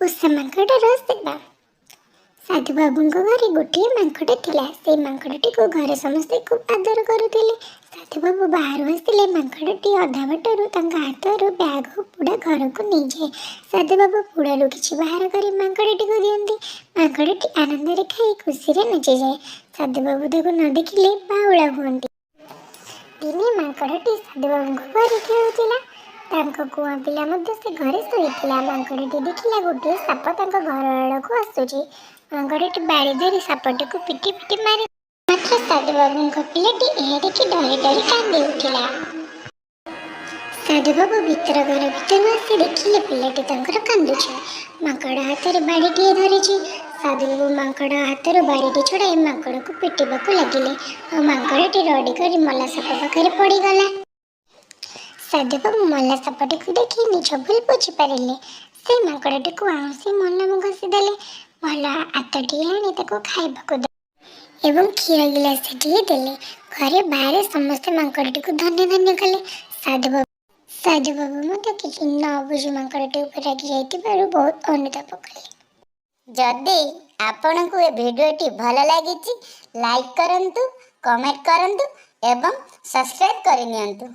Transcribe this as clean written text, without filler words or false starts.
ପୋଷା ମାଙ୍କଡ଼ର ସେବା। ସାଧୁବାବୁଙ୍କ ଘରେ ଗୋଟିଏ ମାଙ୍କଡ଼ ଥିଲା। ସେଇ ମାଙ୍କଡ଼ଟିକୁ ଘରେ ସମସ୍ତେ ଖୁବ୍ ଆଦର କରୁଥିଲେ। ସାଧୁବାବୁ ବାହାରୁ ଆସିଲେ ମାଙ୍କଡ଼ଟି ଅଧା ବାଟରୁ ତାଙ୍କ ହାତରୁ ବ୍ୟାଗ ପୁଡ଼ା ଘରକୁ ନେଇଯାଏ। ସାଧୁବାବୁ ପୁଡ଼ାରୁ କିଛି ବାହାର କରି ମାଙ୍କଡ଼ଟିକୁ ଦିଅନ୍ତି। ମାଙ୍କଡ଼ଟି ଆନନ୍ଦରେ ଖାଇ ଖୁସିରେ ନାଚିଯାଏ। ସାଧୁବାବୁ ତାକୁ ନ ଦେଖିଲେ ବାଉଳା ହୁଅନ୍ତି। ଦିନେ ମାଙ୍କଡ଼ଟି ସାଧୁବାବୁଙ୍କ ଘରେ ଖେଳୁଥିଲା। ତାଙ୍କ କୁଆ ପିଲା ମଧ୍ୟ ସେ ଘରେ ଶୋଇଥିଲା। ମାଙ୍କଡ଼ଟି ଦେଖିଲା, ଗୋଟିଏ ସାପ ତାଙ୍କ ଘର ଆଡ଼କୁ ଆସୁଛି। ମାଙ୍କଡ଼ଟି ବାଡ଼ି ଧରି ସାପଟିକୁ ପିଟି ପିଟି ମାରି। ମାତ୍ର ସାଧୁବାବୁଙ୍କ ପିଲାଟି ଏହା ଦେଖି ଡରି ଡରି କାନ୍ଦି ଉଠିଲା। ସାଧୁବାବୁ ଭିତର ଘର ଭିତରୁ ଆସି ଦେଖିଲେ, ପିଲାଟି ତାଙ୍କର କାନ୍ଦୁଛି, ମାଙ୍କଡ଼ ହାତରେ ବାଡ଼ିଟିଏ ଧରିଛି। ସାଧୁବାବୁ ମାଙ୍କଡ଼ ହାତରୁ ବାଡ଼ିଟି ଛଡ଼ାଇ ମାଙ୍କଡ଼କୁ ପିଟିବାକୁ ଲାଗିଲେ ଆଉ ମାଙ୍କଡ଼ଟି ରଡ଼ି କରି ମଲା ସାପ ପାଖରେ ପଡ଼ିଗଲା। ସାଧୁବାବୁ ମଲା ସାପଟିକୁ ଦେଖି ନିଜ ଭୁଲ ବୁଝିପାରିଲେ। ସେ ମାଙ୍କଡ଼ଟିକୁ ଆଉଁସି ମଲମ ଘଷିଦେଲେ। ଭଲ ଆତଟିଏ ଆଣି ତାକୁ ଖାଇବାକୁ ଦେଲେ ଏବଂ କ୍ଷୀର ଗିଲାସଟିଏ ଦେଲେ। ଘରେ ବାହାରେ ସମସ୍ତେ ମାଙ୍କଡ଼ଟିକୁ ଧନ୍ୟ ଧନ୍ୟ କଲେ। ସାଧୁବାବୁ ମଧ୍ୟ କିଛି ନ ବୁଝି ମାଙ୍କଡ଼ଟି ଉପରେ ରାଗି ଯାଇଥିବାରୁ ବହୁତ ଅନୁତାପ କଲେ। ଯଦି ଆପଣଙ୍କୁ ଏ ଭିଡ଼ିଓଟି ଭଲ ଲାଗିଛି, ଲାଇକ୍ କରନ୍ତୁ, କମେଣ୍ଟ କରନ୍ତୁ ଏବଂ ସବସ୍କ୍ରାଇବ୍ କରିନିଅନ୍ତୁ।